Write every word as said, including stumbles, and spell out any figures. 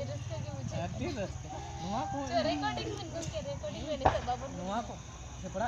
ᱨᱟᱹᱥᱠᱟᱹ ᱜᱮ ᱵᱩᱡᱷᱟᱹᱜ ᱟᱹᱰᱤ ᱠᱟᱱᱟ᱾ ᱨᱟᱹᱥᱠᱟᱹ᱾ ᱱᱚᱣᱟ ᱠᱚ ᱪᱚ, recording ᱵᱮᱱ ᱜᱚᱢᱠᱮ, recording ᱵᱮᱱ, ᱱᱤᱛᱚᱜ ᱵᱟᱵᱚᱱ ᱱᱚᱣᱟ ᱠᱚ ᱛᱷᱮᱯᱲᱟ